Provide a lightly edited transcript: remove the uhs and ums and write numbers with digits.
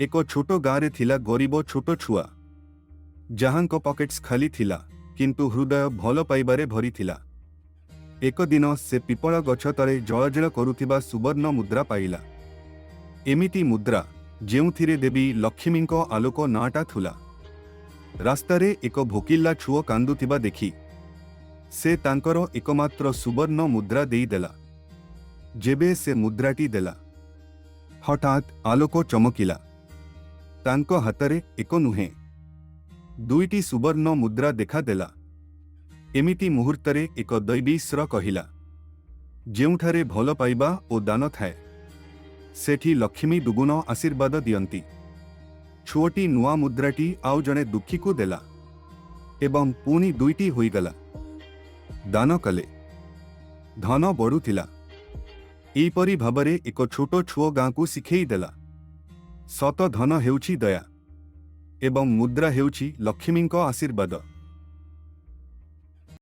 ଏକ ଛୋଟ ଗାଁରେ ଥିଲା ଗରିବ ଛୋଟ ଛୁଆ, ଯାହାଙ୍କ ପକେଟ୍ସ ଖାଲି ଥିଲା, କିନ୍ତୁ ହୃଦୟ ଭଲ ପାଇବାରେ ଭରିଥିଲା। ଏକ ଦିନ ସେ ପିପଳ ଗଛ ତଳେ ଜଳଜଳ କରୁଥିବା ସୁବର୍ଣ୍ଣ ମୁଦ୍ରା ପାଇଲା। ଏମିତି ମୁଦ୍ରା, ଯେଉଁଥିରେ ଦେବୀ ଲକ୍ଷ୍ମୀଙ୍କ ଆଲୋକ ନାଁଟା ଥିଲା। ରାସ୍ତାରେ ଏକ ଭୋକିଲା ଛୁଆ କାନ୍ଦୁଥିବା ଦେଖି ସେ ତାଙ୍କର ଏକମାତ୍ର ସୁବର୍ଣ୍ଣ ମୁଦ୍ରା ଦେଇଦେଲା। ଯେବେ ସେ ମୁଦ୍ରାଟି ଦେଲା, ହଠାତ୍ ଆଲୋକ ଚମକିଲା। ତାଙ୍କ ହାତରେ ଏକ ନୁହେଁ, ଦୁଇଟି ସୁବର୍ଣ୍ଣ ମୁଦ୍ରା ଦେଖାଦେଲା। ଏମିତି ମୁହୂର୍ତ୍ତରେ ଏକ ଦୈବୀ ସ୍ୱର କହିଲା, "ଯେଉଁଠାରେ ଭଲ ପାଇବା ଓ ଦାନ ଥାଏ, ସେଠି ଲକ୍ଷ୍ମୀ ଦୁଗୁଣ ଆଶୀର୍ବାଦ ଦିଅନ୍ତି।" ଛୁଆଟି ନୂଆ ମୁଦ୍ରାଟି ଆଉ ଜଣେ ଦୁଃଖୀକୁ ଦେଲା ଏବଂ ପୁଣି ଦୁଇଟି ହୋଇଗଲା। ଦାନ କଲେ ଧନ ବଢୁଥିଲା। ଏହିପରି ଭାବରେ ଏକ ଛୋଟ ଛୁଆ ଗାଁକୁ ଶିଖେଇ ଦେଲା, ସତ ଧନ ହେଉଛି ଦୟା ଏବଂ ମୁଦ୍ରା ହେଉଛି ଲକ୍ଷ୍ମୀଙ୍କ ଆଶୀର୍ବାଦ।